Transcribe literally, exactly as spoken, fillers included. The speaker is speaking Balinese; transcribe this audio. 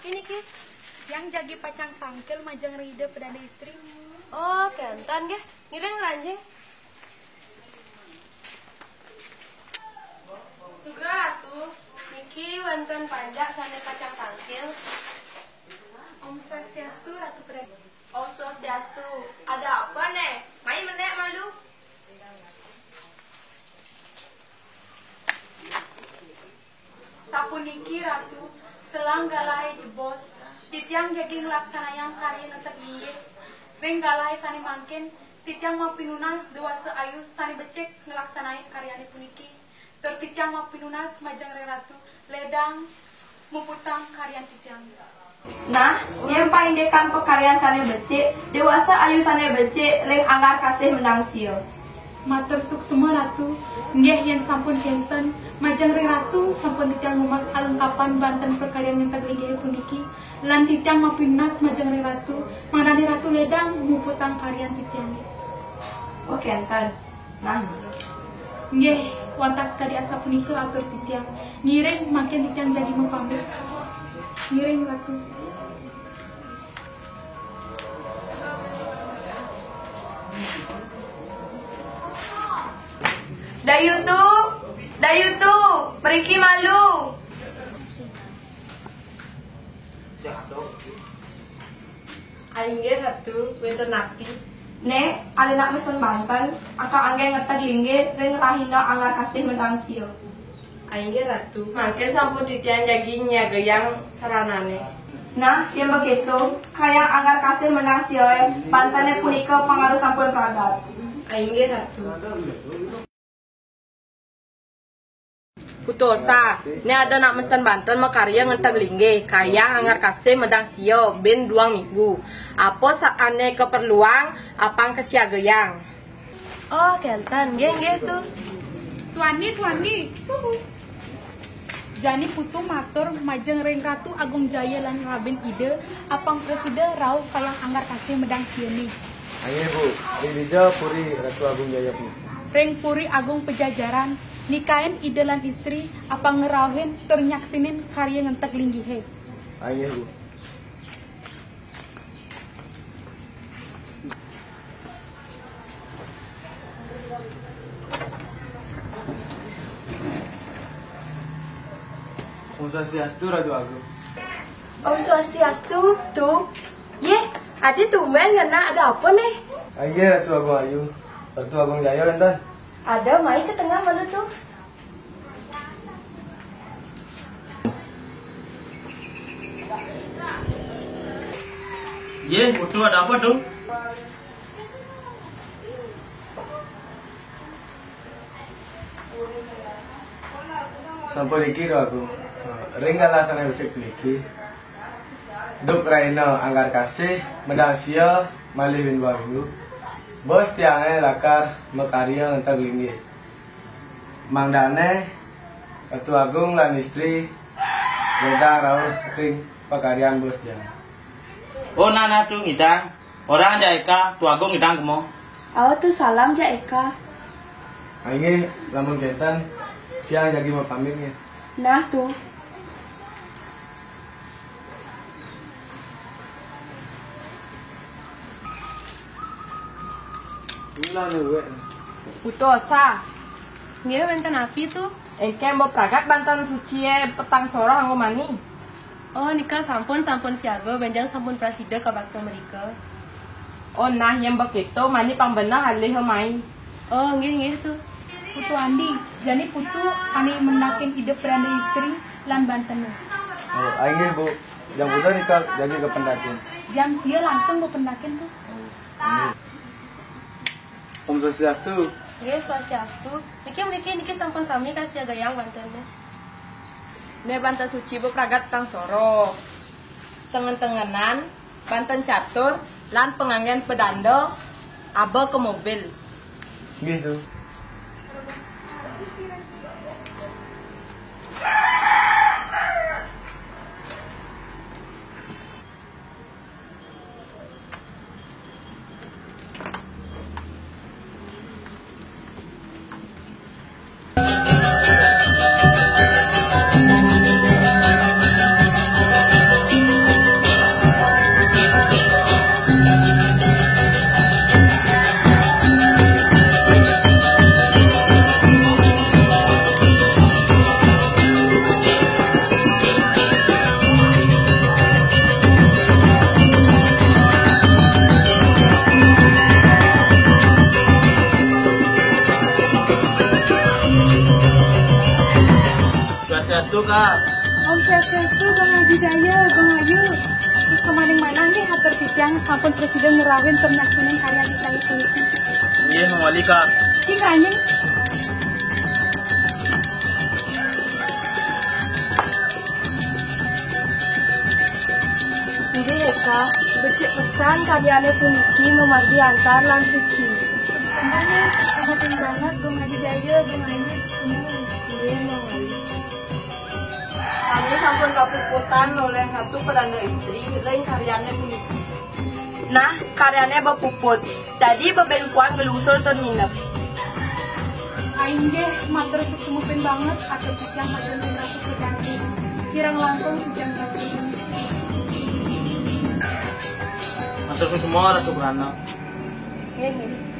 Ini ki, yang jagi pacang tangkil majeng ring Ida Pedanda Istri. Oh, kénten nggih. Ngiring ranjing. Sugra Ratu, niki wénten panjak sané pacang tangkil. Om Swastiastu, Ratu Pedanda. Om Swastiastu. Ada apa, Nék? Mai menék malu. Sapuniki, Ratu, selang galahé jebos, titiang jagi nglaksanayang karya ngenteg linggih. Ring galahé sané mangkin, titiang mapinunas déwasa ayu sané becik nglaksanain karyané puniki. Tur titiang mapinunas majeng ring Ratu, lédang muputang karyan titiang. Nah, nyén paindikang pakaryan sané becik, déwasa ayu sané becik ring anggar kasih menang sia. Matur suksma, Ratu. Nggih, yén sampun kénten, majeng ring Ratu sampun titiang nunas alengkapan banten pakaryan ngenteg linggihé puniki. Lan titiang mapinunas majeng ring Ratu, mangdané Ratu lédang muputang karyan titiangé. Oh, kénten. Nah. Nggih, wantah sakadi asapunika atur titiang. Ngiring, mangkin titiang jagi mapamit. Ngiring, Ratu. Dayutu, Dayutu, mriki malu. Inggih, Ratu, wénten napi? Nék, ada nak mesen banten, angga anggén ngenteg linggih ring rahina anggar kasih menang sia. Inggih, Ratu, mangkin sampun titiang jagi nyiagayang saranané. Nah, yén begitu, kayang anggar kasih menang siaé, bantené punika pangaro sampun pragat. Inggih, Ratu. Putu Osa, né ada nak mesen banten makarya ngenteg linggih, kayang anggar kasih menang sia, buin duang minggu. Apa sané kaperluang, apang kasiagayang. Oh, kénten, nggih, nggih, Tu. Tuan Ni, Tuan Ni. Jani Putu matur majeng ring Ratu Agung Jaya lan Rabin Ida, apang prasida rauh kayang anggar kasih menang siané. Inggih, Bu. Ring dija puri Ratu Agung Jaya, Bu? Ring Puri Agung Pajajaran, nikain Ida lan istri, apang ngrauhin tur nyaksinin karya ngenteg linggihé. Inggih, Bu. Om Swastiastu, Ratu Agung. Om Swastiastu, Tu. Yéh, Adi tumbén ngena, ada apa né? Inggih, Ratu Agung Ayu. Ratu Agung Jaya wénten? Ada, mai ka tengah malu, Tu. Yéh, Putu, ada apa, Tu? Sampun niki, Ratu Agung. Ring galah sané becik niki. Duk rahina anggar kasih, menang sia, malih buin duang minggu. Bos tiangé lakar makarya ngenteg linggih. Mangdané Ratu Agung lan istri lédang rauh ring pakaryan bos tiang. Oh, nah, nah, Tu, ngidang. Orahang jak Eka, Tu Agung ngidang kema. Awa, Tu, salam jak Eka. Inggih, lamun kénten, tiang jagi mapamit nggih. Nah, Tu. Putu Osa. Nggih, wénten napi, Tu? Éngkén mapragat banten sucié petang soroh anggo mani? Oh, nika sampun, sampun siaga, bénjang sampun prasida kabakta mrika. Oh, nah, yén begitu, mani pang beneh alih mai. Oh, nggih, nggih, Tu. Putu Andi, jani Putu ané mendakin Ida Pedanda Istri lan bantené. Oh, inggih, Bu. Jam pira nika jagi kapendakin? Jam sia langsung Bu pendakin, Tu. Inggih. Om Swastiastu. Nggih, Swastiastu. Niki, niki, niki sampun sami kasiagayang bantené. Né banten suci Bu pragat petang soroh. Tengen-tengenan, banten catur, lan panganggén pedanda, aba ka mobil. Nggih, Tu. Swastiastu, Kak. Om Swastiastu, Gung Haji Jaya, Gung Ayu. Terus kemaning manah nih hatur titiang sampun presiden nerawin tur nyaksianin karya titiang puniki. Inggih, mangwali, Kak. Ih, anjing. Inggih, Kak. Becik pesan karyane puniki mamargi antar lan suci. Semuanya sangat banget, Gung Haji Jaya, Gung Ayu, semua. Inggih, mangwali. Sami sampun kapuputan oleh Ratu Peranda Istri ring karyane puniki. Nah, karyane bepuput. Dadi beben puan gelungsur tur nginep. Inggih, matur suksma banget, atur titiang matur nuwun Ratu Peranda. Kirang langkung titiang Ratu. Matur suksma, Ratu Peranda. Nggih, nggih.